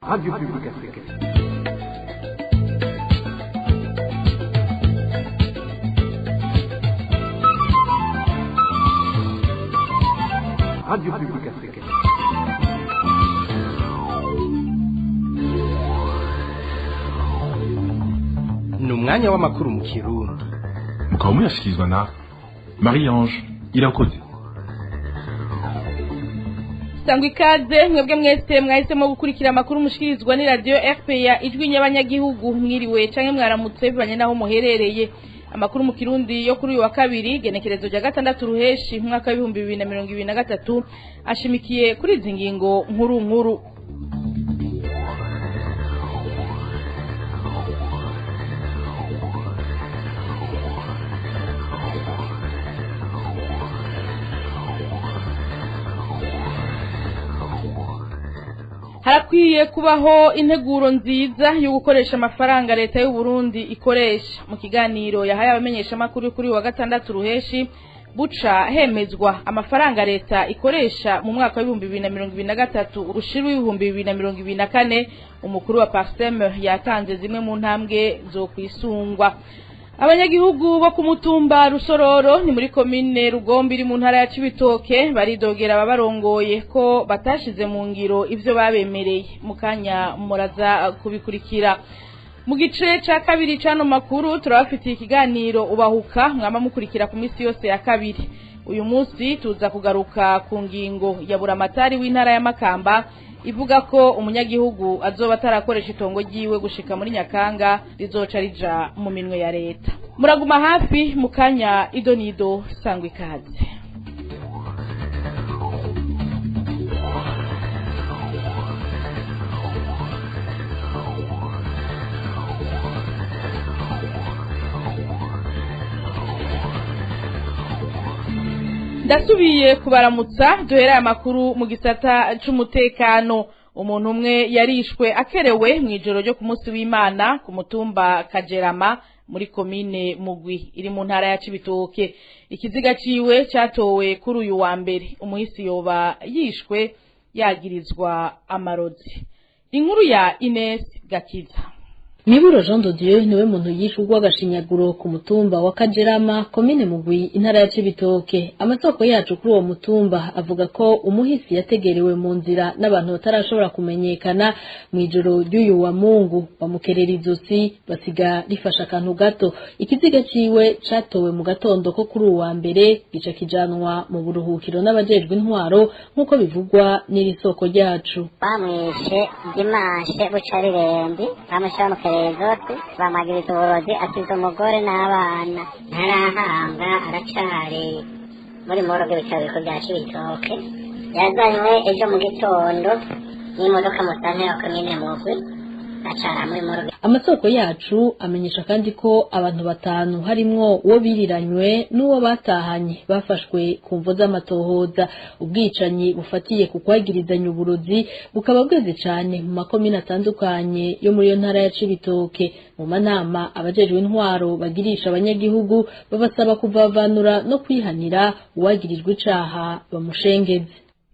Radio Publique Africaine. Radio Publique Africaine. Ni umwanya w'amakuru mu Kirundi. Mukaba muyashyikirizwa na Marie Ange Irakoze. Sangwa ikaze mwebwe mwese mwahisemo gukurikira amakuru mushikirizwa ni radio RPA, ijwi ry'abanyagihugu. Mwiriwe canke mwaramutse bivanye naho muherereye. Amakuru mu Kirundi yo kuri uyu wa kabiri, genekerezo rya 6 ruheshi mwaka w'2023, ashimikiye kuri izi ngingo nkuru nkuru. Harakwiye kubaho integuro nziza yo gukoresha amafaranga leta y'u Burundi ikoresha. Mu kiganiro yahaye abamenyesha makuru kuri wa 6 ruheshi, buca hemezwa amafaranga leta ikoresha mu mwaka wa 2023 ushira 2024, umukuru wa Parsem yatanze zimwe mu ntambwe zo kwisungwa. Abanyagihugu bo ku mutumba Rusororo ni muri komine Rugombo iri mu ntara ya Cibitoke baridogera ababarongoye ko batashize mu ngiro ivyo babemereye. Mukanya muraza kubikurikira. Mu gice ca kabiri cano makuru turabafitiye ikiganiro ubahuka mwama mukurikira ku misi yose ya kabiri. Uyu munsi tuza kugaruka ku ngingo ya buramatari w'intara ya Makamba ivuga ko umunyagihugu azoba atarakoresha itongo ryiwe gushika muri Nyakanga rizoca rija mu minwe ya leta. Muraguma hafi mukanya idonido. Sangwa ikaze. Ndasubiye kubaramutsa. Duhera amakuru mu gisata c'umutekano. Umuntu umwe yarishwe akerewe mu ijoro ryo ku munsi w'Imana ku mutumba Kajerama muri komine Mugwi iri mu ntara ya Cibitoke. Ikiziga ciwe catowe kuri uyu wa mbere. Umuhisi yoba yishwe yagirizwa amarozi. Inkuru ya Ines Gakiza. Miburo Jean de Dieu niwe muntu yishwe urw'agashinyaguro ku mutumba wa Kajerama, komine Mugwi, intara ya Cibitoke. Amasoko yacu kuri uwo mutumba avuga ko umuhisi yategerewe mu nzira n'abantu batarashobora kumenyekana mu ijoro ry'uyu wa Mungu, bamukerera izosi basiga rifasha akantu gato. Ikiziga ciwe catowe mu gatondo ko kuri uwa mbere, gica kijanwa mu buruhukiro n'abajejwe intwaro, nk'uko bivugwa n'iri soko ryacu. Bamwishe dimanche buca rirembi, bamwishe bamukerera izosi, bamwagiriza uburozi, asize umugore n'abana. Ntarahambwa, aracari muri morgue y'ibitaro bikuru bya Cibitoke. Yazanywe ejo mu gitondo n'imodoka musanteri wa komine Mugwi, acara muri morgue. Amasoko yacu amenyesha kandi ko abantu batanu, harimwo uwo biriranywe n'uwo batahanye, bafashwe ku mvo z'amatohoza. Ubwicanyi bufatiye ku kwagirizanya uburozi bukaba bweze cane mu makomine atandukanye yo muri iyo ntara ya Cibitoke. Mu manama abajejwe intwaro bagirisha abanyagihugu, babasaba kuvavanura no kwihanira uwagirijwe icaha bamushengeze.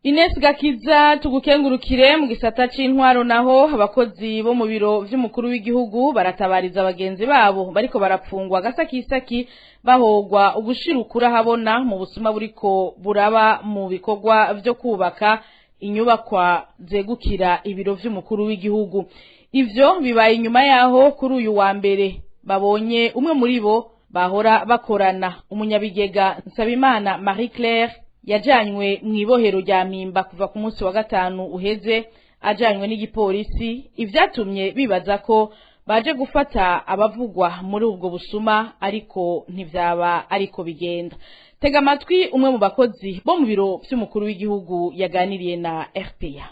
Ines Gakiza, tugukengurukire. Mu gisata c'intwaro naho, abakozi bo mu biro vy'umukuru w'igihugu baratabariza bagenzi babo bariko barapfungwa gasakisaki bahogwa ugushirukura habona mu busuma buriko buraba mu bikorwa vyo kubaka inyubakwa zegukira ibiro vy'umukuru w'igihugu. Ivyo bibaye inyuma yaho kuri uyu wa mbere babonye umwe muri bo bahora bakorana, umunyabigega Nsabimana Marie Claire, yajanywe mu ibohero rya Mpimba kuva ku munsi wa 5 uheze, ajanywe n'igipolisi, ivyatumye bibaza ko baje gufata abavugwa muri ubwo busuma, ariko ntivyaba ariko bigenda. Tega amatwi umwe mu bakozi bo mu biro vy'umukuru w'igihugu yaganiriye na RPA.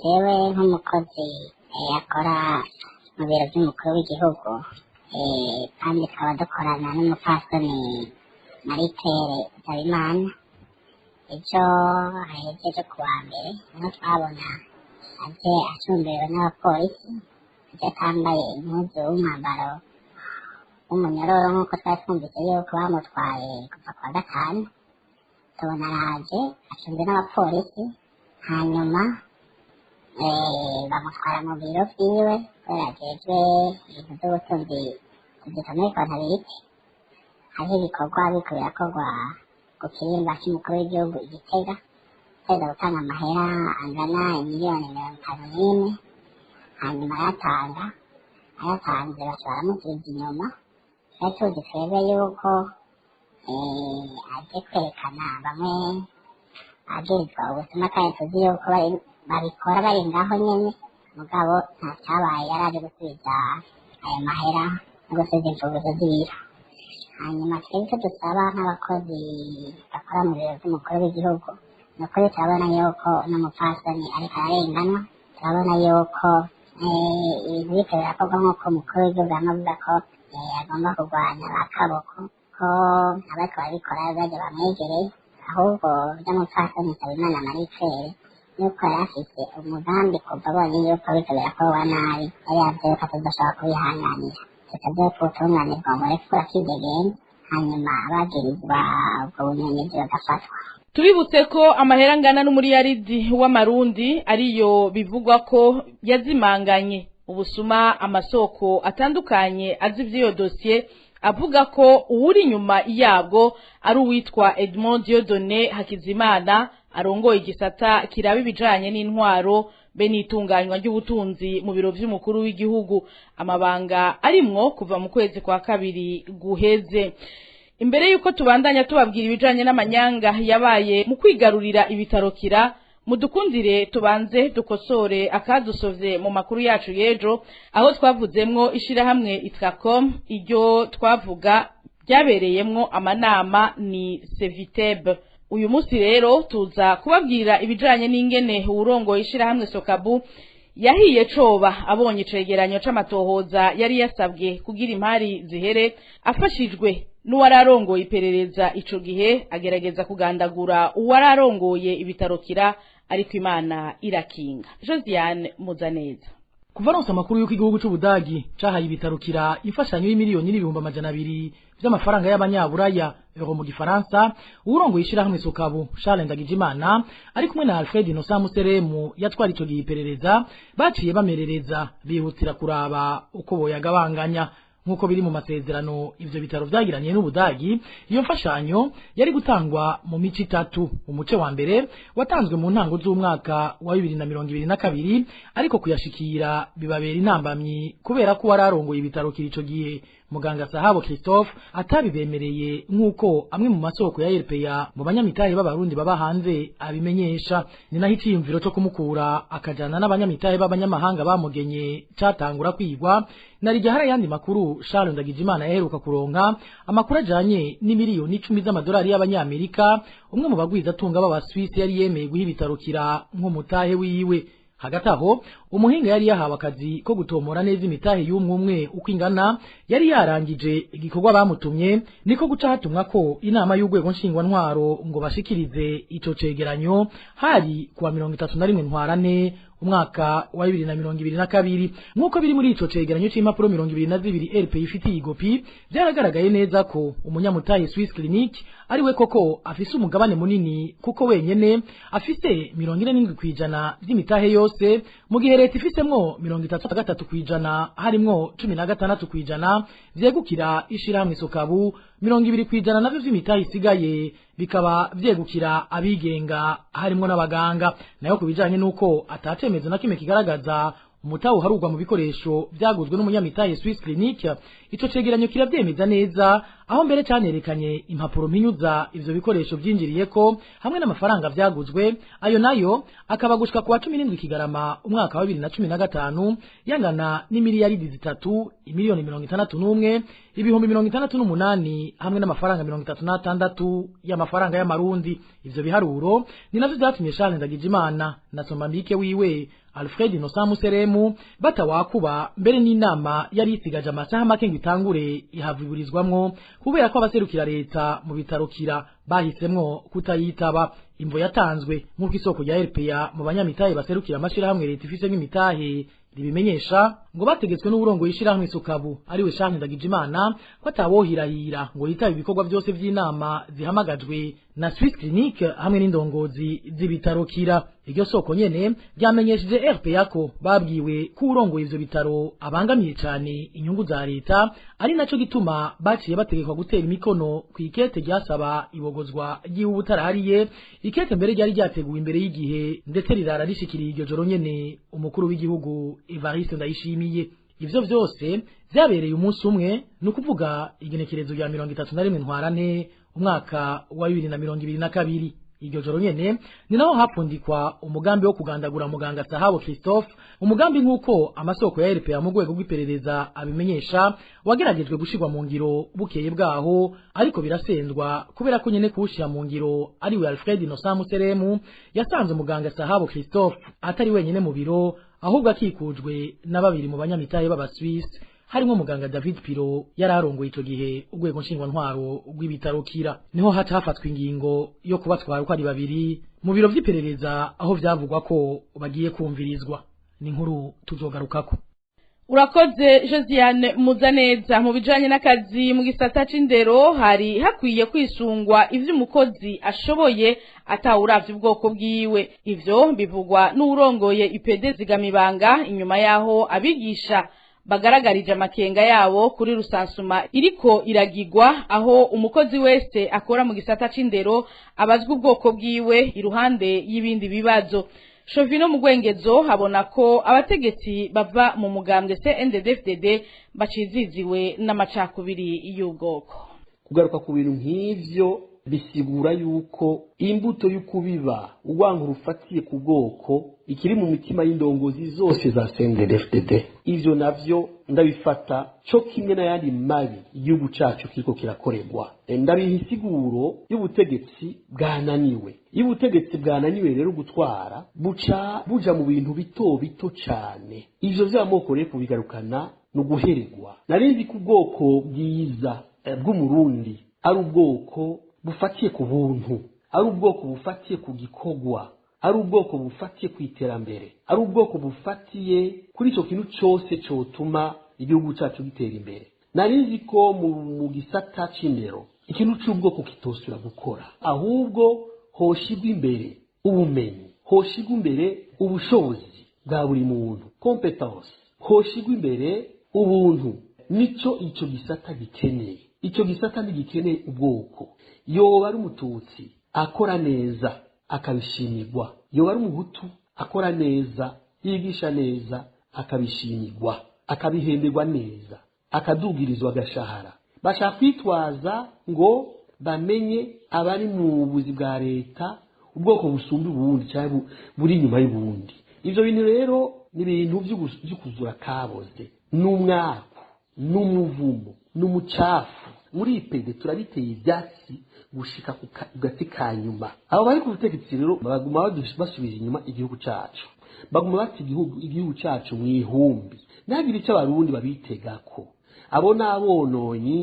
Jewe nk'umukozi akora mu biro vy'umukuru w'igihugu, kandi tukaba dukorana n'umupfasoni Marie Claire Nsabimana, ejo haheze ejo ku wa mbere niho twabona aje acumberewe n'abapolisi, aje atambaye impuzu w'umwambaro w'umunyororo nk'uko twari twumvise yuko bamutwaye kuva ku wa 5. Tubona araje acunzwe n'abapolisi, hanyuma Bamutwara mu biro vyiwe kubera ajejwe ibintu vy'ubutunzi, tuvyita muri comptabilité. Hariho ibikorwa biriko birakorwa ku kirimba c'umukuru w'igihugu i Gitega, ategerezwa gutanga amahera angana 51 miliyoni, hanyuma arayatanga. Ayatanze, baca baramusubiza inyuma. Twari tuzi twebwe yuko aje kwerekana bamwe agirizwa ubusuma, kandi tuzi yuko babikora bari ngaho nyene. Mugabo nta cabaye, yaraje gusubiza ayo mahera no gusubiza imfunguzo z'ibiro. Hanyuma twebwe icyo dusaba nk'abakozi bakora mu biro vy'umukuru w'igihugu ni ukuri, turabona yuko uno mupfasoni ariko ararenganwa. Turabona yuko ibintu biriko birakorwa nk'uko umukuru w'igihugu yama avuga ko agomba kurwanya ba kaboko, ko abariko barabikora baje bamwegereye. Ahubwo vy'umupfasoni Nsabimana Marie Claire, yuko yari afise umugambi kuva abonye yuko biriko birakorwa nabi, yari yavuze yuko atazoshobora kubihanganira. Dusabye ko ubutungane bwomurekura akidegembya, hanyuma abagirizwa ubwo bunyonyezi bagafatwa. Tubibutse ko amahera angana n'umuriyaridi w'amarundi ariyo bivugwa ko yazimanganye ubusuma. Amasoko atandukanye azi ivy'iyo dosiye avuga ko uwuri inyuma yabwo ari uwitwa Edmond Dieudonné Hakizimana, arongoye igisata kiraba ibijanye n'intwaro be n'itunganywa ry'ubutunzi mu biro vy'umukuru w'igihugu, amabanga arimwo kuva mu kwezi kwa kabiri guheze. Imbere yuko tubandanya tubabwira ibijanye n'amanyanga yabaye mu kwigarurira ibitaro Kira, mudukundire tubanze dukosore akadusovye mu makuru yacu y'ejo, aho twavuzemwo ishirahamwe Itracom. Iryo twavuga ryabereyemwo amanama ni Seviteb. Uyu munsi rero tuza kubabwira ibijanye n'ingene uwurongoye ishirahamwe Sokabu yahiye coba abonye icegeranyo c'amatohoza yari yasabwe kugira impari zihere, afashijwe n'uwararongoye iperereza ico gihe, agerageza kugandagura uwararongoye ibitaro Kira, ariko Imana irakinga. Josiane Muzaneza. Kuva aronse amakuru y'uko igihugu c'Ubudagi cahaye ibitaro Kira imfashanyo y'2,200,000 vy'amafaranga y'abanyaburaya, euro mu gifaransa, uwurongoye ishirahamwe Sokabu Charles Ndagijimana ari kumwe na Alfred Innocent Museremu yatwara ico gihe iperereza, baciye bamerereza bihutira kuraba uko boyagabanganya nk'uko biri mu masezerano ivyo bitaro vyagiranye n'Ubudagi. Iyo mfashanyo yari gutangwa mu mico itatu. Umuce wa mbere watanzwe mu ntango z'umwaka wa 2022, ariko kuyashikira bibabera intambamyi kubera ko wararongoye ibitaro Kira ico gihe, muganga Sahabo Christophe, atabibemereye, nk'uko amwe mu masoko ya RPA mu banyamitahe b'abarundi baba hanze abimenyesha. Ni naho iciyumviro co kumukura akajana n'abanyamitahe b'abanyamahanga bamugenye catangura kwigwa. Narijya hari ayandi makuru, Charles Ndagijimana yaheruka kuronka amakuru ajanye n'10 miliyoni z'amadolari y'abanyamerika umwe mu bagwizatunga b'abaswisi yari yemeye guha ibitaro Kira nk'umutahe wiwe. Hagati aho, umuhinga yari yahawe akazi ko gutomora neza imitahe y'umwe umwe uko ingana yari yarangije igikorwa bamutumye, niko guca hatumwa ko inama y'urwego nshingwantwaro ngo bashikirize ico cegeranyo. Hari kuwa 31 Ntwarante umwaka wa 2022. Nk'uko biri muri ico cegeranyo c'impapuro 22 RP ifitiye igopi, vyaragaragaye neza ko umunyamutahe Swiss Clinic ari we koko afise umugabane munini, kuko wenyene afise 47% vy'imitahe yose, mu gihe leta ifisemwo 33%, harimwo 16% vyegukira ishirahamwe Sokabu, 20% navyo vy'imitahe isigaye bikaba vyegukira abigenga harimwo n'abaganga. Nayo ku bijanye n'uko atacemezo na kimwe kigaragaza umutahe uharugwa mu bikoresho vyaguzwe n'umunyamitahe Swiss Clinic, ico cegeranyo kiravyemeza neza, aho mbere canerekanye impapuro mpinyuza ivyo bikoresho vyinjiriyeko hamwe n'amafaranga vyaguzwe. Ayo nayo akaba gushika kuwa 17 Kigarama umwaka wa 2015 yangana n'3 061 068 000 hamwe n'amafaranga 36 y'amafaranga y'amarundi. Ivyo biharuro ni navyo vyatumye Charles Ndagijimana na Somambike wiwe Alfred Innocent Museremu batawakuba mbere n'inama yari isigaje amasaha make ngo itangure ihavuburizwamwo, kubera ko abaserukira leta mu bitaro Kira bahisemwo kutayitaba. Imvo yatanzwe, nk'uko isoko rya RPA mu banyamitahe baserukira amashirahamwe leta ifise nk'imitahe ribimenyesha, ngo bategetswe n'uburongo yishirahamwe Sokabu ariwe Charles Ndagijimana ko atawohirahira ngo yitabe ibikorwa byose vy'inama zihamagajwe na Swiss Clinic hamwe n'indongozi z'ibitaro Kira. Iryo soko nyene ryamenyesheje RPA ko babwiwe ko urongoye ivyo bitaro abangamiye cane inyungu za leta, ari naco gituma baciye bategekwa gutera imikono ku ikete ryasaba ibogozwa ry'ubutarariye. Ikete mbere ryari ryateguwe imbere y'igihe ndetse rirara rishikiriye iryo joro nyene umukuru w'igihugu Evariste Ndayishimiye. Ivyo vyose vyabereye umunsi umwe, ni ukuvuga igenekerezo rya 31 ntwarante umwaka wa 2022. Iryo joro nyene ni naho hapfundikwa umugambi wo kugandagura muganga Sahabo Christophe, umugambi nk'uko amasoko ya RPA mu rwego rw'iperereza abimenyesha wageragejwe gushirwa mu ngiro bukeye bwaho, ariko birasendwa kubera ko nyene kuwushira mu ngiro ari we Alfred Innocent Museremu yasanze muganga Sahabo Christophe atari wenyene mu biro, ahubwo akikujwe na babiri mu banyamitahe b'Abaswisi harimo muganga David Piro yararongoye ico gihe urwego nshingwantwaro rw'ibitaro Kira. Niho haca hafatwa ingingo yo kubatwara uko ari babiri mu biro vy'iperereza aho vyavugwa ko bagiye kumvirizwa. Ni inkuru tuzogarukako. Urakoze Josiane Muzaneza. Mu bijanye n'akazi mu gisata c'indero hari hakwiye kwisungwa ivyo umukozi ashoboye atawuravye ubwoko bwiwe. Ivyo bivugwa n'urongoye IPD Zigamibanga inyuma yaho abigisha bagaragarije amakenga yabo kuri rusansuma iriko iragigwa, aho umukozi wese akora mu gisata c'indero abazwa ubwoko bwiwe iruhande y'ibindi bibazo. Shovino Mugwengezo habona ko abategetsi bava mu mugambwe CNDD-FDD baciziziwe n'amacakubiri y'ubwoko. Kugaruka ku bintu nk'ivyo bisigura yuko imbuto y'ukubiba urwango rufatiye ku bwoko ikiri mu mitima y'indongozi zose za CNDD-FDD. Ivyo navyo ndabifata co kimwe n'ayandi mabi igihugu cacu kiriko kirakorerwa. Ndabiha insiguro y'ubutegetsi bwananiwe. Iyo ubutegetsi bwananiwe rero gutwara buca buja mu bintu bito bito cane. Ivyo vy'amoko rero kubigarukana no guheregwa. Narinzi ko ubwoko bwiza bw'Umurundi ari ubwoko bufatiye ku buntu, ari ubwoko bufatiye ku gikorwa, ari ubwoko bufatiye ku iterambere, ari ubwoko bufatiye kuri ico kintu cose cotuma igihugu cacu gitera imbere. Narizi ko mu gisata c'indero ikintu c'ubwoko kitosubira gukora, ahubwo hoshigwa imbere ubumenyi, hoshigwa imbere ubushobozi bwa buri muntu, competence, hoshigwa imbere ubuntu. Nico ico gisata gikeneye. Ico gisata ntigikeneye ubwoko. Yoba ari umututsi akora neza akabishimirwa, yoba ari umuhutu akora neza yigisha neza akabishimirwa, akabihemberwa neza, akadugirizwa agashahara. Bashaka kwitwaza ngo bamenye abari mu buzi bwa leta ubwoko busumba ubundi cyangwa buri inyuma y'ubundi. Ivyo bintu rero ni ibintu vy'ukuzura kaboze, n'umwaku, n'umuvumo, n'umucafu. Muri IPD turabiteye ivyatsi gushika ku gati ka nyuma. Abo bari ku butegetsi rero baguma basubiza inyuma igihugu cacu, baguma bata igihugu cacu mw'ihumbi. Ntihagire ico abarundi babitegako. Abo n'abononyi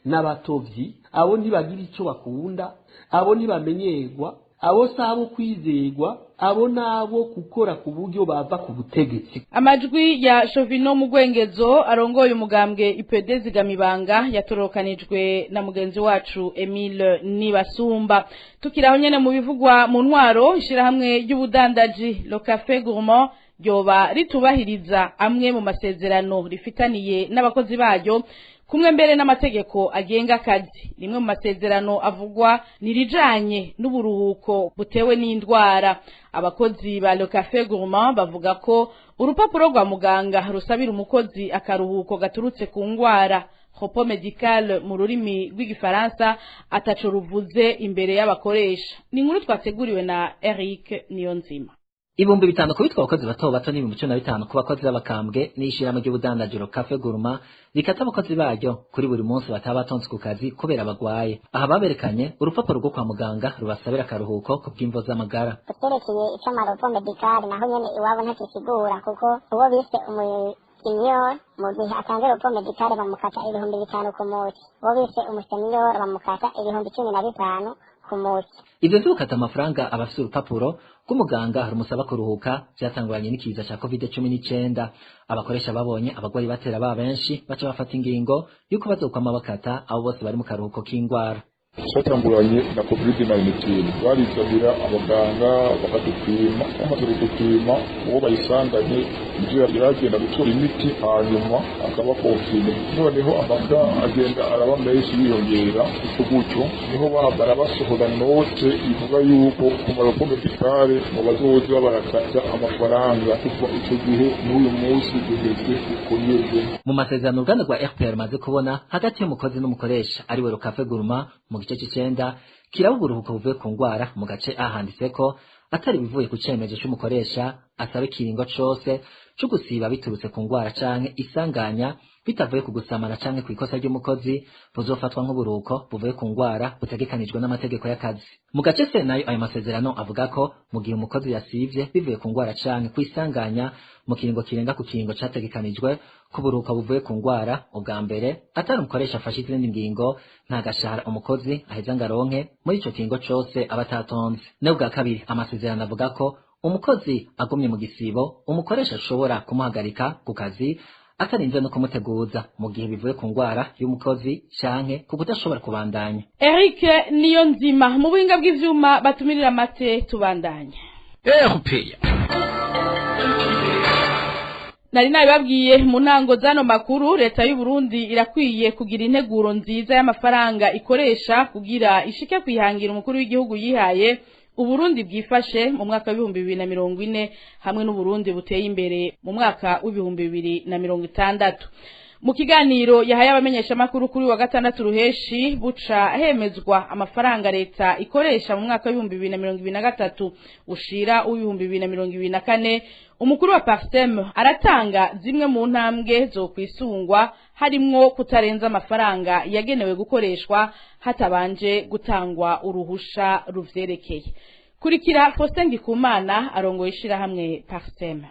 n'abatovyi, abo ntibagira ico bakunda, abo ntibamenyerwa, abo sabo kwizegwa, abo nabo gukora ku buryo bava ku butegetsi. Amajwi ya Shovino Mugwengezo arongoye umugambwe IPD Zigamibanga yatorokanijwe na mugenzi wacu Emile Nibasumba. Tukiraho nyene mu bivugwa mu ntwaro, ishirahamwe ry'ubudandaji Le Café Gourmand ryoba ritubahiriza amwe mu masezerano rifitaniye n'abakozi bayo, kumwe mbere n'amategeko agenga akazi. Rimwe mu masezerano avugwa nirijanye n'uburuhuko butewe n'indwara. Abakozi ba Le Café Gourmand bavuga ko urupapuro rwa muganga rusabira umukozi akaruhuko gaturutse ku ngwara, repos médical mu rurimi rw'igifaransa, ataco ruvuze imbere y'abakoresha. Ni inkuru twateguriwe na Eric Niyonzima. 5,000 kubitwa abakozi bato bato n'ibihumbi 15 ku bakozi b'abakambwe n'ishirahamwe ry'ubudandaji Le Café Gourmand rikata abakozi baryo kuri buri munsi bataba batonze ku kazi kubera bagwaye. Aha baberekanye urupapuro rwo kwa muganga rubasabira akaruhuko ku bw'imvo z'amagara. Kutwerekeye ico amaropo medikali naho nyene iwabo ntakisigura, kuko uwo bise umuseniyoro mu gihe atanze ropo medikali bamukata 5,000 ku munsi, uwo bise umuseniyoro bamukata 15,000 ku munsi. Ivyo vyo gukata amafaranga abafise urupapuro rw'umuganga rumusaba kuruhuka vyatanguranye n'ikiza ca COVID-19. Abakoresha babonye abagwayi batera ba benshi, baca bafata ingingo yuko bazokwama bakata abo bose bari mu karuhuko k'ingwara. Cyatanguranye na COVID-19, barizanira abaganga bakadupima, bamaze kudupima uwo bayisanganye ibyo yaragenda gutora imiti, hanyuma akaba confiné. Noneho amaga agenda araba menshi yiyongera uko gutyo, niho barabasohora note ivuga yuko ku ma repos médical ngo bazoza barakata amafaranga. Kuva ico gihe n'uyu munsi bimeze uko nyene. Mu masezerano uruganda rwa RPR rumaze kubona hagati y'umukozi n'umukoresha, ariwe Rukafe Guruma, mu gice c'icenda kiraba uburuhuko buvuye ku ngwara, mu gace ahanditse ko atari bivuye ku cemezo c'umukoresha asaba ikiringo cose co gusiba biturutse ku ngwara canke isanganya, bitavuye ku gusamara canke kw'ikosa ry'umukozi, buzofatwa nk'uburuhuko buvuye ku ngwara butegekanijwe n'amategeko y'akazi. Mu gace se nayo, ayo masezerano avuga ko mu gihe umukozi yasivye bivuye ku ngwara canke kw'isanganya mu kiringo kirenga ku kiringo categekanijwe ku buruhuko buvuye ku ngwara ubwa mbere, atari umukoresha afashe izindi ngingo, nta gashahara umukozi aheza ngo aronke muri ico kiringo cose aba atatonze. N'ubwa kabiri, amasezerano avuga ko umukozi agumye mu gisibo, umukoresha ashobora kumuhagarika ku kazi atarinze no kumuteguza, mu gihe bivuye ku ngwara y'umukozi canke ku kudashobora kubandanya. Eric niyo nzima mu buhinga bw'ivyuma batumirira amate, tubandanya. RPA. Nari nabibabwiye mu ntango zano makuru, leta y'u Burundi irakwiye kugira integuro nziza y'amafaranga ikoresha kugira ishike kwihangira umukuru w'igihugu yihaye, Uburundi bwifashe mu mwaka w'2040 hamwe n'Uburundi buteye imbere mu mwaka w'2060. Mu kiganiro yahaye abamenyeshamakuru kuri wa gatandatu ruheshi, buca hemezwa amafaranga leta ikoresha mu mwaka w'2023 ushira w'2024, umukuru wa Parsem aratanga zimwe mu ntambwe zo kwisungwa, harimwo kutarenza amafaranga yagenewe gukoreshwa hatabanje gutangwa uruhusha ruvyerekeye. Kurikira Faustin Ndikumana arongoye ishirahamwe Parsem.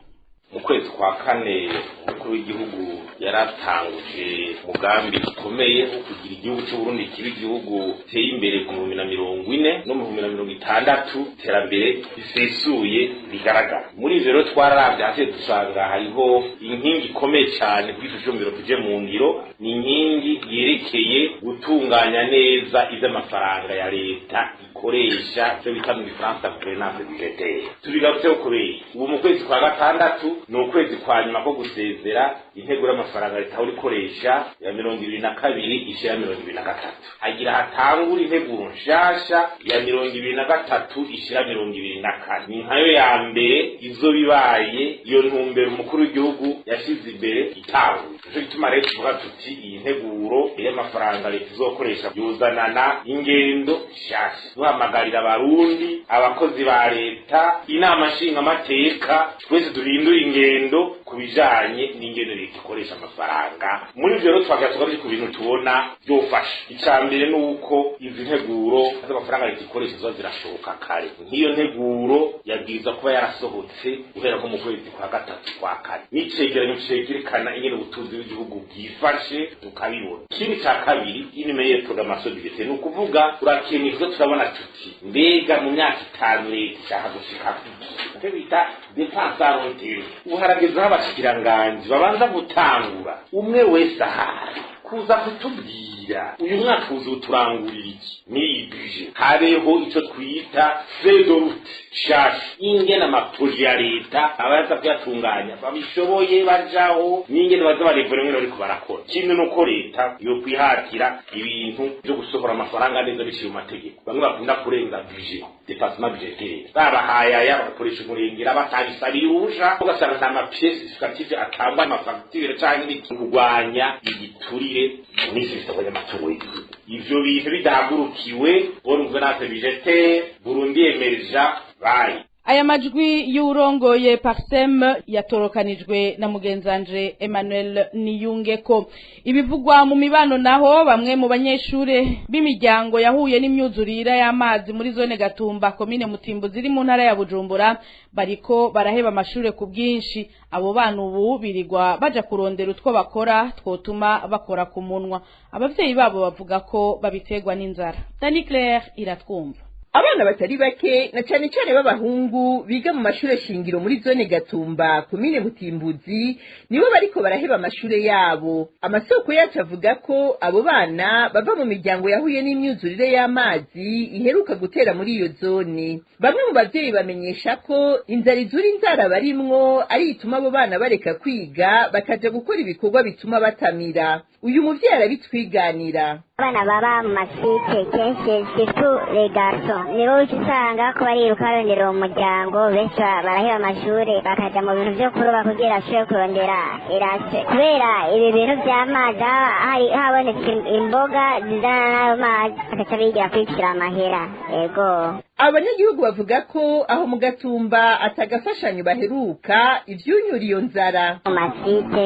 Mu kwezi kwa kane, umukuru w'igihugu yaratanguje umugambi ukomeye wo kugira igihugu cy'Uburundi kiba igihugu giteye imbere ku 2040 no mu 2060, iterambere risesuye rigaragara. Muri ivyo rero twararavye hasi, dusanga hariho inkingi ikomeye cyane kuri ico cyumviro tuje mu ngiro, ni inkingi yerekeye gutunganya neza ivy'amafaranga ya leta ikoresha, icyo bita mu gifaransa gouvernance budgétaire. Tubigarutseho kubera ubu mu kwezi kwa gatandatu ni ukwezi kwa nyuma ko gusezera integuro y'amafaranga leta ahora ikoresha ya 22 ishira 23, hagira hatangura integuro nshasha ya 23 ishira 24. Ni nkayo ya mbere izo bibaye iyo ntumbero umukuru w'igihugu yashize imbere itanguye. Nico gituma rero tuvuga tuti iyi nteguro y'amafaranga leta izokoresha yuzanana ingendo nshasha. Duhamagarira abarundi, abakozi ba leta, inama nshingamateka, twese duhindure ingendo ku bijanye n'ingendo leta ikoresha amafaranga. Muri ivyo rero twagira tugaruke ku bintu tubona byofasha. Ica mbere ni uko izi nteguro z'amafaranga leta ikoresha ziba zirashoboka kare. Nk'iyo nteguro yabwirizwa kuba yarasohotse guhera nko mu kwezi kwa gatatu, kwa kane, n'icegeranyo cegerekana ingene ubutunzi bw'igihugu bwifashe tukabibona. Ikindi ca kabiri, une meilleure programmation budgétaire, ni ukuvuga urakeneye, turabona tuti mbega mu myaka 5 leta ishaka gushika kuki, icyo bita dépense à long terme. Ubu haragezeho abashikiranganji babanza gutangura umwe wese ahari kuza kutubwira uyu mwaka uzoturangurira iki n'iyi budget, habeho ico twita feuille de route shasha ingene ama projets ya leta abaza kuyatunganya babishoboye bajaho n'ingene baza barevura ingene bariko barakora. Kimwe nuko leta yo kwihatira ibintu vyo gusohora amafaranga neza biciye mu mategeko. Bamwe bakunda kurenza budget, dépassement budgétaire, babahaye aya bagakoresha umurengera batabisabiye uruhusha, ugasanga nta ma pièces justificatives atangwa, ama factures canke ibiki. Kurwanya igiturire n'isesagura y'amatungo y'igihugu, ivyo bintu bidahagurukiwe, bonne gouvernance budgétaire, Burundi émergent, bayi. Aya majwi y'urongoye Parsem yatorokanijwe na mugenzanje Emmanuel Niyungeko. Ibivugwa mu mibano naho, bamwe mu banyeshure b'imiryango yahuye n'imyuzurira y'amazi muri zone Gatumba, komine Mutimbo ziri mu ntara ya Bujumbura, bariko baraheba amashure ku bwinshi. Abo bana ubu birirwa baja kurondera utwo bakora twotuma bakora ku munwa. Abavyeyi babo bavuga ko babiterwa n'inzara. Dani Claire iratwumva. Abana batari bake na cane cane b'abahungu biga mu mashure shingiro muri zone Gatumba, komine Mutimbuzi, nibo bariko baraheba amashure yabo. Amasoko yacu avuga ko abo bana bava mu miryango yahuye n'imyuzurire y'amazi iheruka gutera muri iyo zone. Bamwe mu bavyeyi bamenyesha ko inzara izura inzara barimwo ari ituma abo bana bareka kwiga bakaja gukora ibikorwa bituma batamira. Uyu muvyeyi arabitwiganira. Abana baba mu masite kenshi surtout les garçons nibo usanga ko bariruka barondera uwo muryango. Benshi baraheba amashure bakaja mu bintu vyo kuroba kugira bashobore kurondera irase, kubera ibi bintu vy'amazi hari habonetse imboga zizana n'ayo mazi, bakaca bigira kwicira amahera ego. Abanyagihugu bavuga ko aho mu Gatumba atagafashanyo baheruka ivyunyura iyo nzara. Mu masite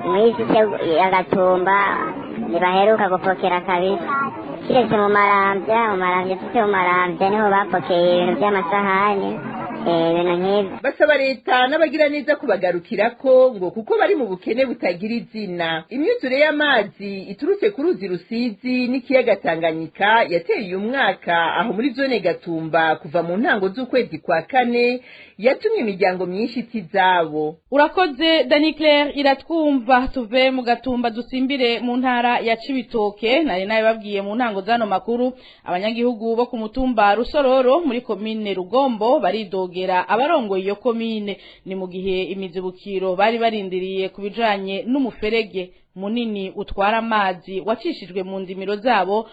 muri site ya Gatumba ntibaheruka gupokera kabisa, kiretse mu Maramvya. Mu Maramvya, site mu Maramvya niho bapokeye ibintu vy'amasahani, ibintu nk'ivyo. Basaba leta n'abagira neza kubagarukirako ngo kuko bari mu bukene butagira izina. Imyuzure y'amazi iturutse ku ruzi Rusizi n'ikiyaga Tanganyika yateye uyu mwaka aho muri zone Gatumba kuva mu ntango z'ukwezi kwa kane yatumye imiryango myinshi ita izabo. Urakoze Dani Claire Iratwumva. Tuve mu Gatumba dusimbire mu ntara ya Cibitoke. Nari nabibabwiye mu ntango zano makuru, abanyagihugu bo ku mutumba Rusororo muri komine Rugombo baridogera abarongoye iyo komine. Ni mu gihe imizibukiro bari barindiriye ku bijanye n'umuferege munini utwara amazi wacishijwe mu ndimiro zabo,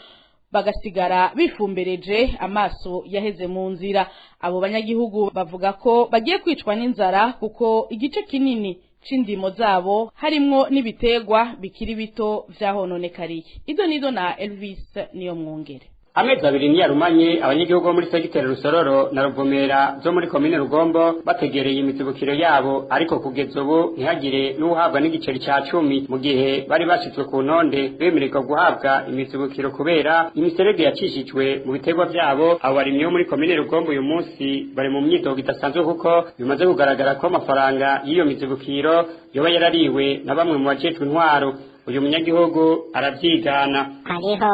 bagasigara bifumbereje amaso yaheze mu nzira. Abo banyagihugu bavuga ko bagiye kwicwa n'inzara kuko igice kinini c'indimo zabo harimwo n'ibitegwa bikiri bito vyahononekariye. Ido nido na Elvis niyo mwongere. Amezi 2 niyarumanye abanyagihugu bo muri segiteri Rusororo na Ruvumera zo muri komine Rugombo bategereye imizibukiro yabo, ariko kugeza ubu ntihagire n'uhabwa n'igiceri ca 10, mu gihe bari bashitswe ku ntonde bemererwa guhabwa imizibukiro kubera imiserege yacishijwe mu biterwa vyabo. Abo barimyi bo muri komine Rugombo uyu munsi bari mu myidogo idasanzwe, kuko bimaze kugaragara ko amafaranga y'iyo mizibukiro yoba yarariwe na bamwe mu bajejwe intwaro. Uyu munyagihugu aravyigana. Hariho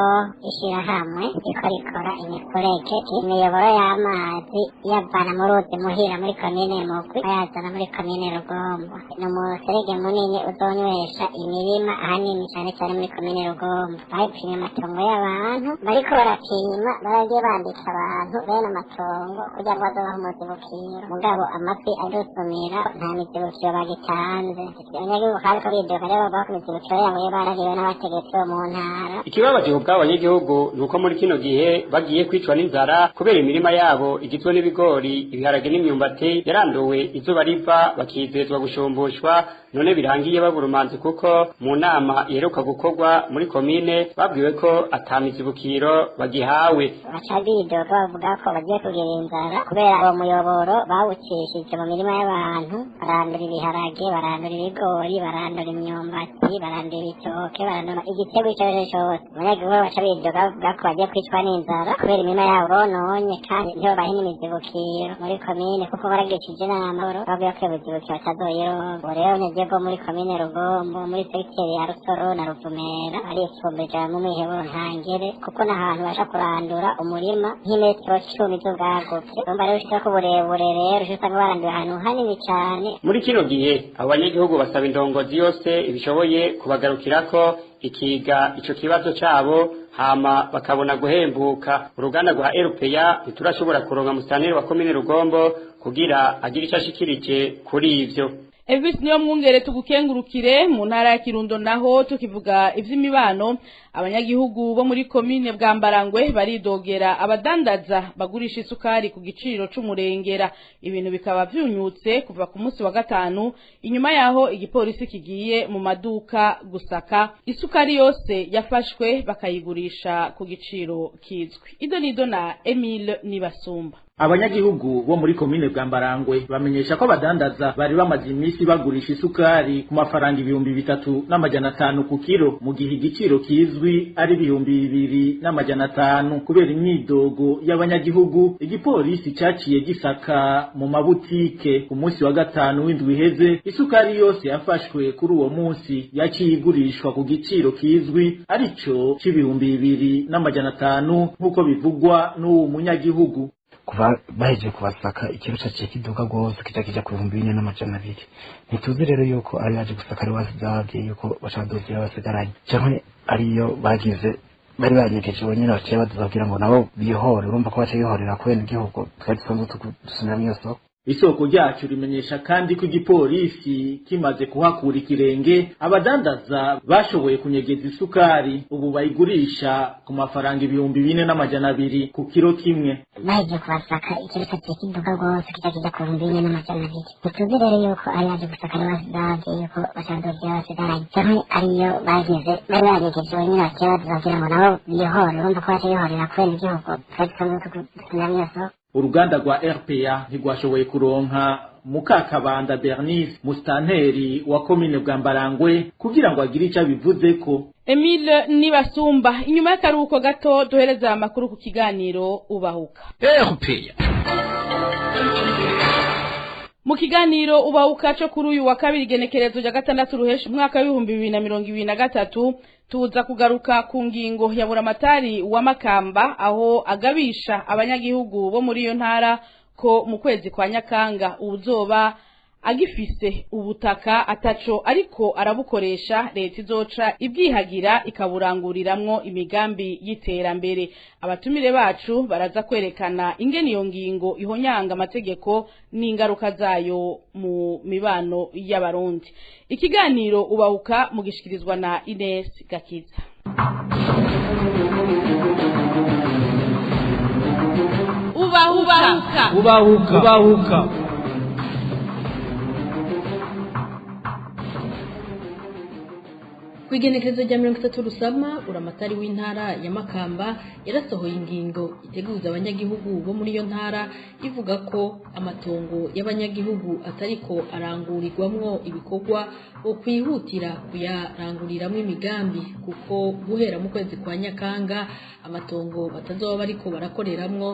ishirahamwe riko rikora imiferege, imiyoboro y'amazi iyavana mu ruzi Muhira muri komine Mugwi bayazana muri komine Rugombo. Ni umuferege munini uzonywesha imirima ahanini cane cane muri komine Rugombo. Bapimye amatongo y'abantu, bariko barapima, baragiye bandika abantu bene amatongo kugira ngo bazobahe umuzibukiro, mugabo amafi adusumira nta mizibukiro bagitanze. Abanyagihugu kariko bidoga rero bavuga ko imizibukiro yabo barariwe n'abategetsi bo mu ntara. Ikibabaje ubwabo abanyagihugu ni uko muri kino gihe bagiye kwicwa n'inzara kubera imirima yabo igizwe n'ibigori, ibiharage n'imyumbati yaranduwe izuba riva, bakizezwa gushumbushwa, none birangiye babura umanzi, kuko mu nama iheruka gukorwa muri komine babwiwe ko atamizibukiro bagihawe. Baca bidoga bavuga ko bagiye kugira inzara kubera uwo muyoboro bawucishije mu mirima y'abantu, barandura ibiharage, barandura ibigori, barandura imyumbati, barandura ibitoke, barandura igiterwa ico arico cose. Abanyagihugu baca bidoga bavuga ko bagiye kwicwa n'inzara kubera imirima yabo bononye, kandi ntibabahe n'imizibukiro muri komine kuko baragishije inama bavuga ko iyo mizibukiro batazoyironka. Ubu rero abanyagihugu bo muri komine Rugombo muri segiteri ya Rusoro na Ruvumera barifumbeje mu mwiheburo ntangere, kuko n'ahantu basha kurandura umurima nk'imetero 10 z'ubwagutse. Urumva rero ushirako uburebure, rero usanga baranduye ahantu hanini cane. Muri kino gihe abo banyagihugu basaba indongozi yose ibishoboye kubagarukirako ikiga ico kibazo cabo, hama bakabona guhembuka. Uruganda rwa RPA ntiturashobora kuronka musitanteri wa komine Rugombo kugira agire ico ashikirije kuri ivyo. Elvis niyo mwungere, tugukengurukire. Mu ntara ya Kirundo naho tukivuga ivy'imibano, abanyagihugu bo muri komine Bwambarangwe baridogera abadandaza bagurisha isukari ku giciro c'umurengera. Ibintu bikaba vyunyutse kuva ku munsi wa gatanu inyuma yaho igipolisi kigiye mu maduka gusaka isukari yose yafashwe bakayigurisha ku giciro kizwi. Ido nido na Emile Nibasumba. Abanyagihugu bo muri komine Bwambarangwe bamenyesha ko abadandaza bari bamaze iminsi bagurisha isukari ku mafaranga 3500 ku kiro, mu gihe igiciro kizwi ari 2500. Kubera imyidogo y'abanyagihugu, igipolisi caciye gisaka mu mabutike ku munsi wa gatanu w'indwi iheze. Isukari yose yafashwe kuri uwo munsi yaciye igurishwa ku giciro kizwi arico c'2500, nk'uko bivugwa n'uwo munyagihugu. Kuva bahejeje kubasaka, ikiro caciye kiduga rwose, kica kija ku 4200. Ntituzi rero yuko ari yaje gusaka ari wasize ababwiye yuko bashaka basigaranye, canke ariyo bagize bari banyegeje bonyene baciye baduza kugira ngo nabo bihore. Urumva ko baciye bihorera kubera igihugu twari dusanzwe dusumiramwo iyo soko. Isoko ryacu rimenyesha kandi ko igipolisi kimaze kuhakura ikirenge, abadandaza bashoboye kunyegeza isukari, ubu bayigurisha ku mafaranga 4200 ku kiro kimwe. Bahejeje kubasaka, ikiro caciye kiduga rwose, kica kija ku 4200. Ntituzi rero yuko ari yaje gusaka ari wasize ababwiye yuko bashaka basigaranye, canke ariyo bagize bari banyegeje bonyene baciye baduza kugira ngo nabo bihore. Urumva ko baciye bihorera kubera igihugu twari dusanzwe dusumiramwo iyo soko. Uruganda rwa RPA ntigwashoboye kuronka Mukakabanda Bernice, mustanteri wa komine Bwambarangwe, kugira ngo agire ico abivuzeko. Emile Nibasumba. Inyuma y'akaruhuko gato duhereza amakuru ku kiganiro Ubahuka. RPA. Mu kiganiro Ubahuka cyo kuri uyu wa kabiri, igenekerezo rya 6 Ruheshi umwaka w'2023, tuza kugaruka ku ngingo ya buramatari wa Makamba, aho agabisha abanyagihugu bo muri iyo ntara ko mu kwezi kwa Nyakanga uzoba agifise ubutaka ataco ariko arabukoresha, leta izoca ibyihagira ikaburanguriramwo imigambi y'iterambere. Abatumire bacu baraza kwerekana ingene iyo ngingo ihonyanga amategeko n'ingaruka zayo mu mibano y'Abarundi. Ikiganiro Ubahuka mugishikirizwa na Ines Gakiza. Ubahuka. Ubahuka. Ubahuka. Kw'igenekerezo rya 30 Rusama, uramatari w'intara ya Makamba yarasohoye ingingo iteguza abanyagihugu bo muri iyo ntara, ivuga ko amatongo y'abanyagihugu atariko arangurirwamwo ibikorwa bo kwihutira kuyaranguriramwo imigambi, kuko guhera mu kwezi kwa Nyakanga amatongo batazoba bariko barakoreramwo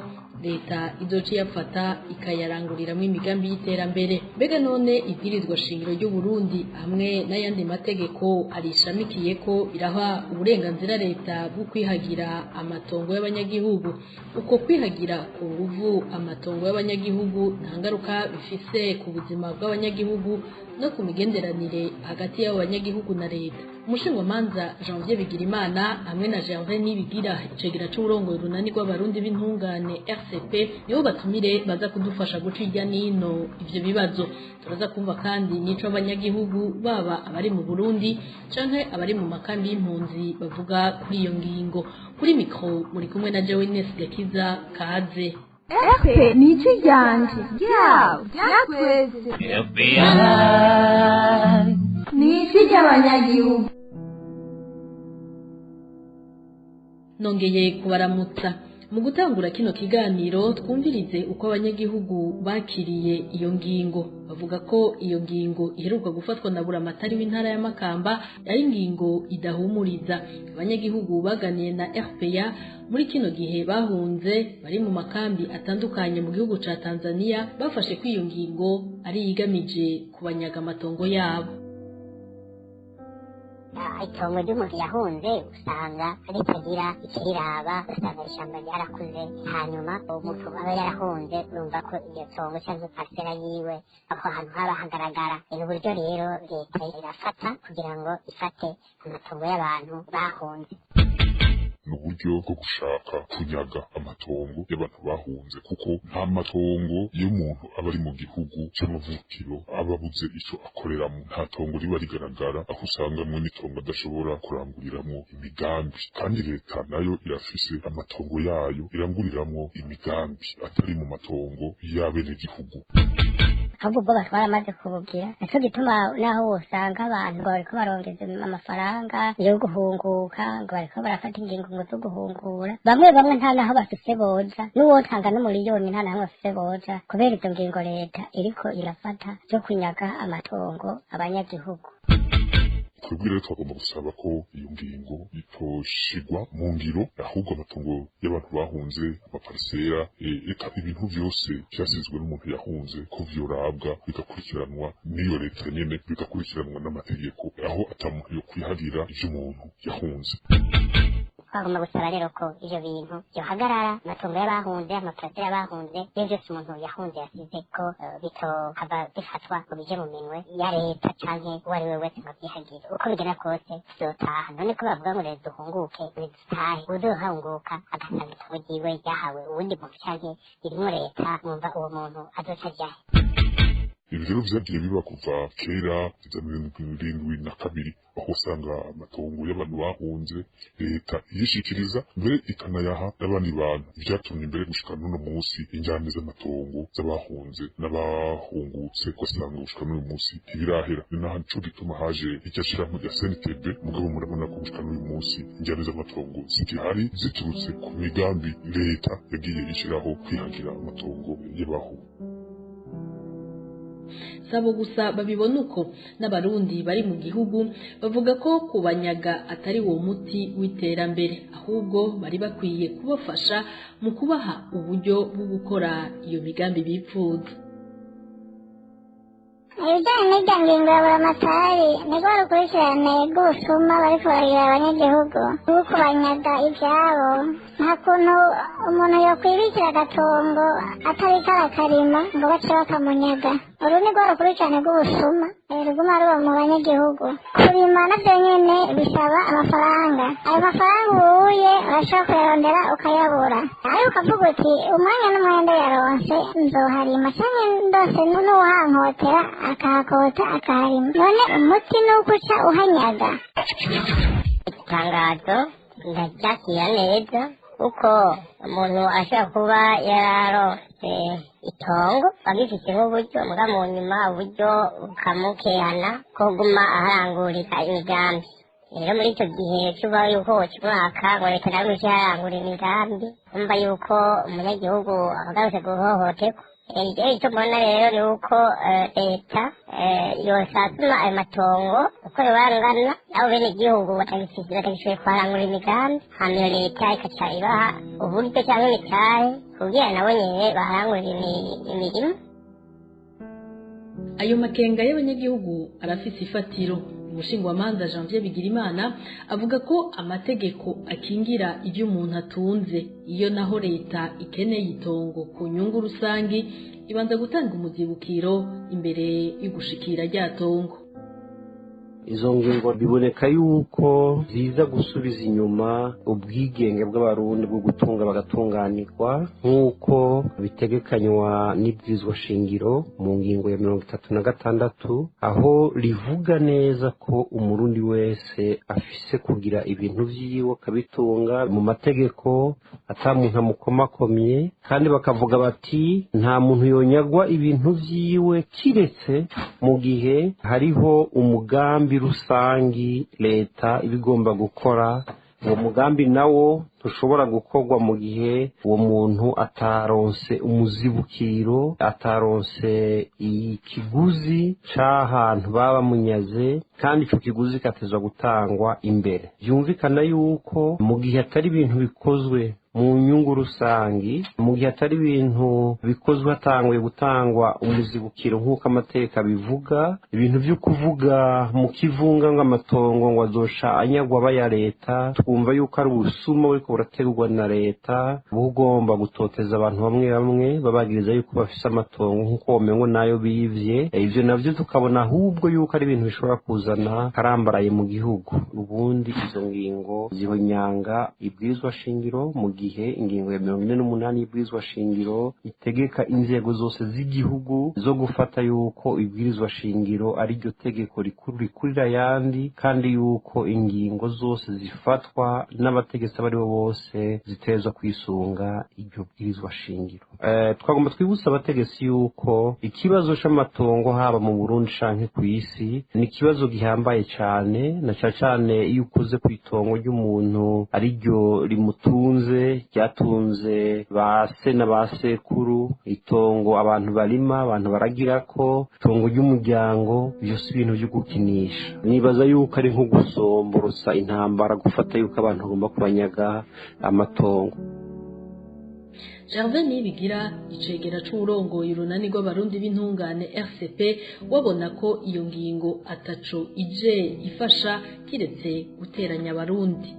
leta izoca iyafata ikayaranguriramwo imigambi y'iterambere. Mbega none ibwirizwa shingiro ry'u Burundi hamwe n'ayandi mategeko arishamikiye ko biraha uburenganzira leta bwo kwihagira amatongo y'abanyagihugu? Uko kwihagira ku nguvu amatongo y'abanyagihugu nta ngaruka bifise ku buzima bw'abanyagihugu no ku migenderanire hagati y'abo banyagihugu na leta? Umushingamanza Janvier Bigirimana hamwe na Gervais Nibigira, icegera c'uburongoye urunani rw'Abarundi b'intungane RCP, nibo batumire baza kudufasha guca irya nino ivyo bibazo. Turaza kumva kandi n'ico abanyagihugu baba abari mu Burundi canke abari mu makambi y'impunzi bavuga kuri iyo ngingo. Kuri mikro muri kumwe na Jewe Ines Gakiza. Kaze. RP ni ijwi ryanje, ryawe, ryatwese, ni ijwi ry'abanyagihugu. Nongeye kubaramutsa. Mu gutangura kino kiganiro, twumvirize uko abanyagihugu bakiriye iyo ngingo. Bavuga ko iyo ngingo iheruka gufatwa na buramatari w'intara ya Makamba ari ingingo idahumuriza. Abanyagihugu baganiye na RPA muri kino gihe bahunze bari mu makambi atandukanye mu gihugu ca Tanzania, bafashe ko iyo ngingo ari igamije kubanyaga amatongo yabo. Itongo ry'umuntu yahunze usanga ritagira ikiriraba, usanga ishyamba ryarakuze. Hanyuma umuntu aba yarahunze, urumva ko iryo tongo cyangwa parisera yiwe aho hantu haba hagaragara. Ni uburyo rero leta irafata kugira ngo ifate amatongo y'abantu bahunze. Ni uburyo bwo gushaka kunyaga amatongo y'abantu bahunze, kuko nta matongo y'umuntu aba ari mu gihugu c'amavukiro aba abuze ico akoreramo. Nta tongo riba rigaragara, aho usanga mwene itongo adashobora kuranguriramwo imigambi, kandi leta nayo irafise amatongo yayo iranguriramwo imigambi atari mu matongo y'abenegihugu. Ahubwo ubwo batwaramaze kubugira, nico gituma naho wosanga abantu ngo bariko barongeza amafaranga yo guhunguka, ngo bariko barafata ingingo ngo zo guhungura bamwe bamwe, nta naho bafise boja. N'uwotanga n'umuriyoni nta naho bafise boja, kubera izo ngingo leta iriko irafata zo kunyaga amatongo abanyagihugu. Twebwe rero twagomba gusaba ko iyo ngingo itoshigwa mu ngiro, ahubwo amatongo y'abantu bahunze, amaparisera, eka ibintu vyose vyasizwe n'umuntu yahunze, ko vyorabwa bigakurikiranwa n'iyo leta nyene, bigakurikiranwa n'amategeko, aho ata muntu yo kwiharira ivy'umuntu yahunze. Twagomba gusaba rero ko ivyo bintu vyohagarara, amatongo y'abahunze, amaparasera y'abahunze, iyo vyose umuntu yahunze yasize, ko bitohava bifatwa ngo bije mu minwe ya leta canke uwo ari we wese ngo avyihagire. Uko bigenda kose tuzotaha. None ko bavuga ngo rero duhunguke, ntidutahe? Uzohunguka agasanga itongo ryiwe ryahawe uwundi muntu canke ririmwo leta, mwumva uwo muntu azoca ajahe? Ibi rero vyagiye biba kuva kera za 72, aho usanga amatongo y'abantu bahunze leta iyishikiriza, mbere ikanayaha n'abandi bantu. Vyatumye mbere gushika n'uno munsi injyane z'amatongo z'abahunze n'abahungutse, ugasanga gushika n'uyu munsi ntibirahera. Ni naco gituma haje irya shirahamwe rya CNTB. Mugabo murabona ko gushika n'uyu munsi injyane z'amatongo zigihari, ziturutse ku migambi leta yagiye ishiraho kwihagira amatongo y'abahunze. Sabo gusa babibona uko, n'abarundi bari mu gihugu bavuga ko kubanyaga atari wo muti w'iterambere, ahubwo bari bakwiye kubafasha mu kubaha uburyo bwo gukora iyo migambi bipfuza. Ibijyanye n'irya ngingo ya buramatari, niko rukurikirane rw'ubusuma bariko baragira abanyagihugu rwo kubanyaga ivyabo. Nta kuntu umuntu yokwibikira agatongo atariko arakarima ngo bace bakamunyaga. Uru ni rwo rukurikirane rw'ubusuma ruguma ruba mu banyagihugu. Kurima navyo nyene bisaba amafaranga. Ayo mafaranga ubuye urashobora kuyarondera ukayabura, ariko ukavuga uti umwanya n'umwanya ndayaronse nzoharima, canke ndose n'uwuhankotera akahakota akaharima. None umuti ni uko uca uhanyaga? Itangazo ndaryakira neza, kuko umuntu ashobora kuba yararose itongo agifiteho uburyo, muga mu nyuma uburyo bukamukehana ko guma aharangurira imigambi. Rero muri icyo gihe cuba yuko woca umwaka ngo leta nawe ije harangura imigambi, umva yuko umunyagihugu agarutse guhohoterwa. Icyo mbona rero ni uko leta yosatuma ayo matongo uko yoba angana, abo bene igihugu batagishoboye kuharangura imigambi, hama iyo leta ikaca ibaha uburyo cyangwa imitahe kugira nabo nyene baharangurire imirimo. Ayo makenga y'abanyagihugu arafise ifatiro. Umushingwamanza Janvier Bigirimana avuga ko amategeko akingira ivyo umuntu atunze. Iyo naho leta ikeneye itongo ku nyungu rusangi, ibanza gutanga umuzibukiro imbere y'ugushikira rya tongo. Izo ngingo biboneka yuko ziza gusubiza inyuma ubwigenge bw'abarundi bwo gutunga bagatunganirwa, nk'uko bitegekanywa n'ibwirizwa shingiro mu ngingo ya 36, aho rivuga neza ko umurundi wese afise kugira ibintu vyiwe akabitunga mu mategeko, ata muntu amukomakomye. Kandi bakavuga bati nta muntu yonyagwa ibintu vyiwe kiretse mu gihe hariho umugambi rusangi leta ibigomba gukora. Uwo mugambi nawo ntushobora gukorwa mu gihe uwo muntu ataronse umuzibukiro, ataronse ikiguzi c'ahantu baba bamunyaze, kandi ico kiguzi katezwa gutangwa imbere. Vyumvikana yuko mu gihe atari ibintu bikozwe mu nyungu rusangi, mu gihe atari ibintu bikozwe hatanguye gutangwa umuzibukiro nk'uko amateka bivuga, ibintu vyo kuvuga mu kivunga ngo amatongo ngo azosha anyagwa aba ya leta, twumva yuko ari ubusuma buriko burategurwa na leta, bugomba gutoteza abantu bamwe bamwe babagiriza yuko bafise amatongo nk'uko womengo nayo bivye. Ivyo navyo tukabona ahubwo yuko ari ibintu bishobora kuzana karambaraye mu gihugu. Ubundi izo ngingo zihonyanga ibwirizwa shingiro mu gihe gihe ingingo ya 48 y'ibwirizwa shingiro itegeka inzego zose z'igihugu zo gufata yuko ibwirizwa shingiro ari ryo tegeko rikuru rikurira ayandi, kandi yuko ingingo zose zifatwa n'abategetsi abo aribo bose zitezwa kwisunga iryo bwirizwa shingiro. Twagomba twibutsa abategetsi yuko ikibazo c'amatongo haba mu Burundi canke kw'isi ni ikibazo gihambaye cane, na cane cane iyo ukoze kw'itongo ry'umuntu ariryo rimutunze, ryatunze ba se na ba sekuru, itongo abantu barima, abantu baragirako, itongo ry'umuryango, vyose ibintu vyo gukinisha. Nibaza yuko ari nko gusomborosa intambara, gufata yuko abantu bagomba kubanyaga amatongo. Gervais Nibigira, icegera c'uwurongoye urunani rw'abarundi b'intungane RCP, wabona ko iyo ngingo ataco ije ifasha kiretse guteranya abarundi.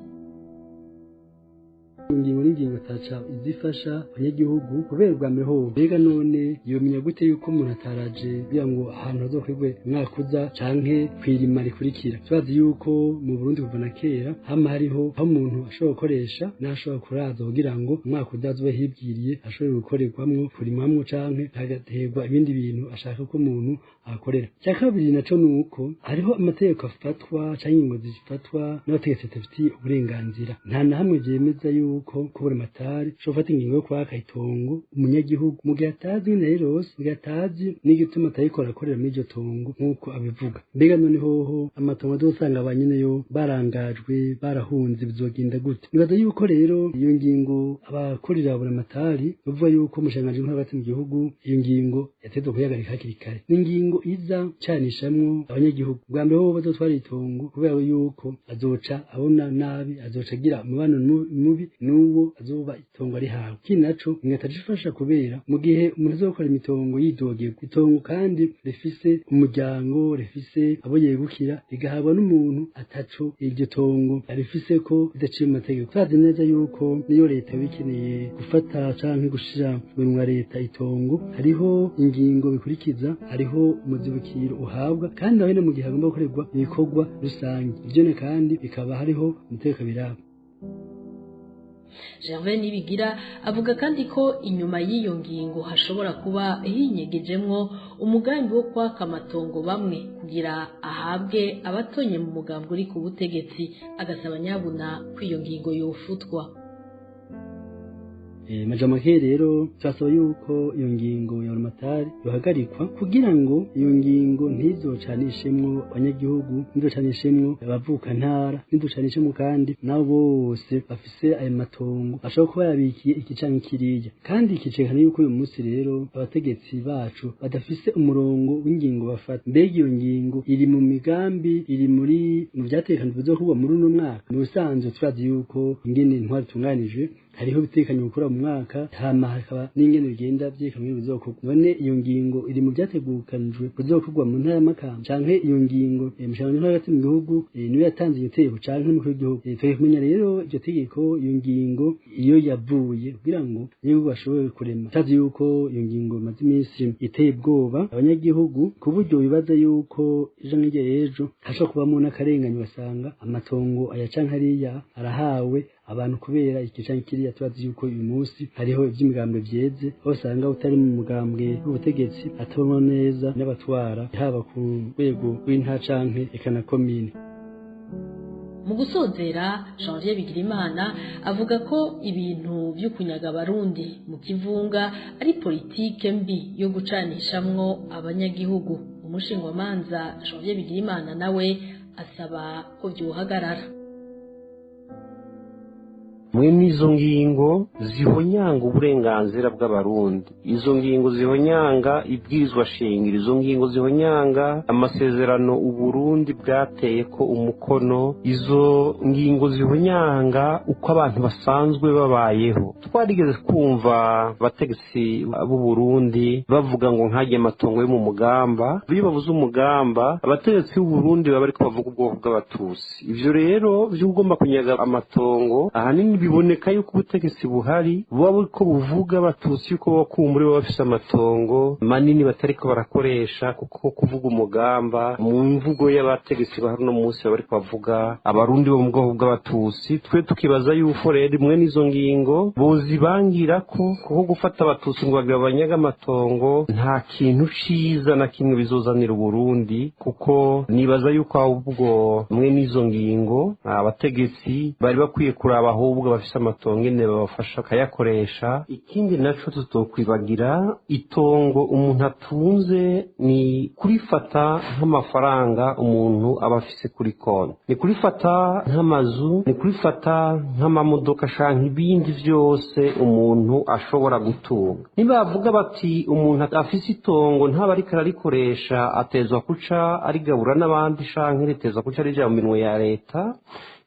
Ingingo n'ingingo ataca izifasha abanyagihugu kubera ubwa mbere ho mbega none yomenya gute yuko umuntu ataraje kugira ngo ahantu hazokorerwe umwaka uza canke kwirima rikurikira. Turazi yuko mu Burundi kuva na kera hama hariho aho umuntu ashobora gukoresha n'ashobora kuraza kugira ngo umwaka uza azobe hibwiriye ashobore gukorerwamwo, kurimamwo canke hagaterwa ibindi bintu ashaka ko umuntu ahakorera. Icya kabiri naco ni uko hariho amategeko afatwa canke ingingo zifatwa n'abategetsi badafitiye uburenganzira. Nta na hamwe vyemeza yuko kubura amatari ushobora gufata ingingo yo kwaka itongo umunyagihugu mu gihe atazi ingene yarirose, mu gihe atazi n'igituma atariko arakorera muri iryo tongo nk'uko abivuga. Mbega none hoho amatongo azosanga ba nyeneyo barangajwe, barahunze, bizogenda gute? Nibaza yuko rero iyo ngingo abakorera buramatari bavuga yuko umushikiranganji w'intwaro hagati mu gihugu iyo ngingo yategerezwa kuyihagarika hakiri kare. Ni ingingo iza canishamwo abanyagihugu. Bwa mbere hoho bazotwara itongo kubera yuko azoca abona nabi, azoca agira umubano mubi n'uwo azoba itongo arihawe. Ikindi naco ingatajifasha kubera mu gihe umuntu azokora imitongo yidogerwa, itongo kandi rifise umuryango, rifise abo yegukira, rigahabwa n'umuntu ataco iryo tongo arifise ko ridaciye mu mategeko. Turazi neza yuko niyo leta bikeneye gufata canke gushira mu minwa leta itongo, hariho ingingo bikurikiza, hariho umuzibukiro uhabwa, kandi nawe mu gihe hagomba gukorerwa ibikorwa rusange ivyo kandi bikaba hariho umutekano biraba. Gervais Nibigira avuga kandi ko inyuma y'iyo ngingo hashobora kuba hinyegejemwo umugambi wo kwaka amatongo bamwe kugira ahabwe abatonye mu mugambi uri ku butegetsi, agasaba nyabuna ko iyo ngingo yofutwa. Majamake rero turasaba yuko iyo ngingo ya buramatari yohagarikwa kugira ngo iyo ngingo ntizocanishemwo abanyagihugu, ntizocanishemwo abavukantara, ntizocanishemwo kandi nabo bose bafise ayo matongo ashobora kuba yabikiye iki canke kiriya. Kandi ikicekana yuko uyu munsi rero abategetsi bacu badafise umurongo w'ingingo bafata. Mbega iyo ngingo iri mu migambi, iri muri mu vyategekanijwe bizokorwa muri uno mwaka? Mu bisanzwe turazi yuko ingene intwaro itunganijwe hariho ibitekanye gukora mu mwaka, hama hakaba n'ingene bigenda vyerekanwe bizokorwa. None iyo ngingo iri mu vyategukanijwe bizokorwa mu ntara ya Makamba, canke iyo ngingo umushikiranganji w'intwaro hagati mu gihugu niwe yatanze iryo tegeko canke n'umukuru w'igihugu? Tugiye kumenya rero iryo tegeko, iyo ngingo iyo yavuye kugira ngo abanyagihugu bashobore kurema. Turazi yuko iyo ngingo imaze iminsi iteye ubwoba abanyagihugu ku buryo bibaza yuko ejo nk'irya ejo hashobora kubamwo n'akarenganyo, basanga amatongo aya canke ariya arahawe abantu kubera iki canke kiriya. Turazi yuko uyu munsi hariho ivy'imigambwe vyeze, aho usanga utari mu mugambwe w'ubutegetsi atabonwa neza n'abatwara, haba ku rwego rw'intara canke eka na komine. Mu gusozera, Janvier Bigirimana avuga ko ibintu vyo kunyaga abarundi mu kivunga ari politike mbi yo gucanishamwo abanyagihugu. Umushingwamanza Janvier Bigirimana nawe asaba ko vyohagarara. Mwe n'izo ngingo zihonyanga uburenganzira bw'abarundi, izo ngingo zihonyanga ibwirizwa shingiro, izo ngingo zihonyanga amasezerano Uburundi bwateye ko umukono, izo ngingo zihonyanga uko abantu basanzwe babayeho. Twarigeze kumva abategetsi b'u Burundi bavuga ngo nkajye amatongo yo mu mugamba. Iyo bavuze umugamba, abategetsi b'u Burundi baba bariko bavuga ubwoko bw'abatutsi. Ivyo rero vy'ugomba kunyaga amatongo ahanini Biboneka yuko ubutegetsi buhari buba buriko buvuga abatutsi yuko bakumbure baba bafise amatongo manini batariko barakoresha, kuko kuvuga umugamba mu mvugo y'abategetsi bahari uno munsi baba bariko bavuga abarundi bo mu bwoko bw'abatutsi. Twe tukibaza yuko rero imwe n'izo ngingo bozibangira ko, kuko gufata abatutsi ngo bagira abanyaga amatongo nta kintu ciza na kimwe bizozanira Uburundi, kuko nibaza yuko ahubwo mwe n'izo ngingo abategetsi bari bakwiye kuraba ahubwo bafise amatongo ingene babafasha bakayakoresha. Ikindi naco tutokwibagira, itongo umuntu atunze ni kurifata nk'amafaranga umuntu aba afise kuri konti, ni kurifata nk'amazu, ni kurifata nk'amamodoka canke ibindi vyose umuntu ashobora gutunga. Nibavuga bati umuntu afise itongo ntaba ariko ararikoresha, atezwa kuca arigabura n'abandi canke ritezwa kuca rija mu minwe ya leta.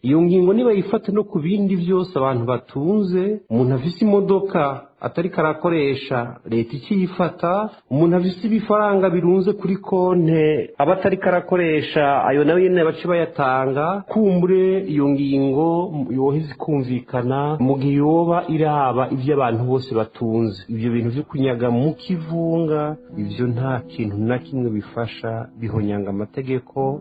Iyo ngingo nibayifate no ku bindi vyose abantu batunze. Umuntu afise imodoka atariko arakoresha, leta ikiyifata. Umuntu afise ibifaranga birunze kuri konte aba atariko arakoresha, ayo nayo nyene bace bayatanga. Kumbure iyo ngingo yoheza ikumvikana mu gihe yoba iraba ivyo abantu bose batunze. Ivyo bintu vyo kunyaga mu kivunga, ivyo nta kintu na kimwe bifasha, bihonyanga amategeko,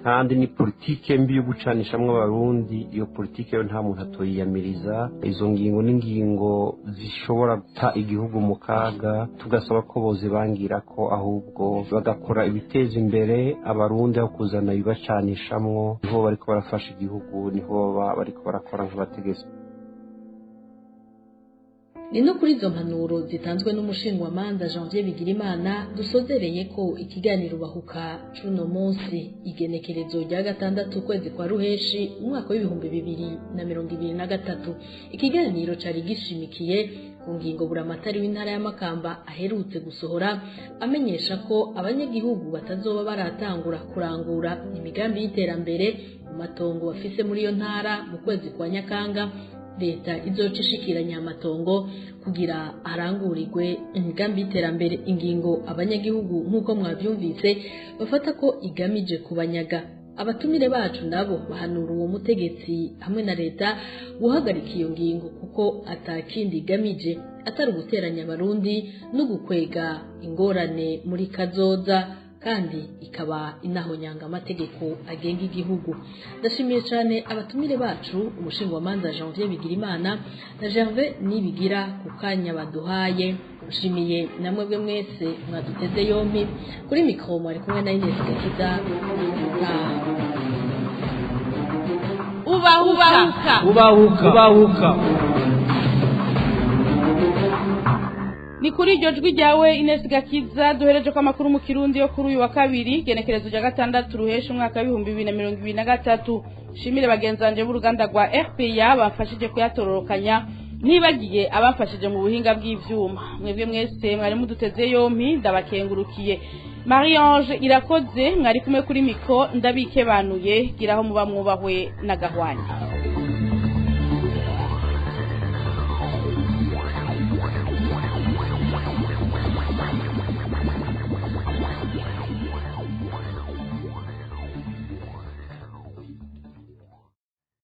kandi ni politike mbi yo gucanishamwo abarundi. Iyo politike yo nta muntu atoyiyamiriza. Izo ngingo n'ingingo zishobora guta igihugu mu kaga, tugasaba ko bozibangira ko ahubwo bagakora ibiteza imbere abarundi aho kuzana ibibacanishamwo. Niho bariko barafasha igihugu, niho baba bariko barakora nk'abategetsi. Ni no kuri izo mpanuro zitanzwe n'umushingwamanza Janvier Bigirimana dusozereye ko ikiganiro bahuka cuno munsi, igenekerezo rya 6 kwezi kwa Ruheshi umwaka w'2023. Ikiganiro cari gishimikiye ku ngingo buramatari w'intara ya Makamba aherutse gusohora amenyesha ko abanyagihugu batazoba baratangura kurangura imigambi y'iterambere mu matongo bafise muri iyo ntara mu kwezi kwa Nyakanga, leta izoca ishikiranya amatongo kugira arangurirwe imigambi y'iterambere. Ingingo abanyagihugu nk'uko mwavyumvise bafata ko igamije kubanyaga. Abatumire bacu nabo bahanura uwo mutegetsi hamwe na leta guhagarika iyo ngingo kuko atakindi igamije atari uguteranya abarundi no gukwega ingorane muri kazoza, kandi ikaba inahonyanga amategeko agenga igihugu. Ndashimiye cyane abatumire bacu umushingwamanza Janvier Bigirimana na Gervais Nibigira ku kanya baduhaye. Nshimiye namwebwe mwese mwaduteze yompi. Kuri mikro mwari kumwe na Ines Gakiza. Ubahuka ubahuka ubahuka. Ni kuri iryo jwi ryawe Ines Gakiza duhereje ko amakuru mu Kirundi yo kuri uyu wa kabiri, genekerezo rya 6 ruhesha umwaka wa 2023. Shimire bagenzanje b'uruganda rwa RPA bafashije kuyatororokanya, nibagiye abafashije mu buhinga bw'ivyuma. Mwebwe mwese mwari muduteze yompi ndabakengurukiye. Marie Ange Irakoze mwari kumwe kuri mikro, ndabikebanuye giraho muba mwubahwe na gahwanya.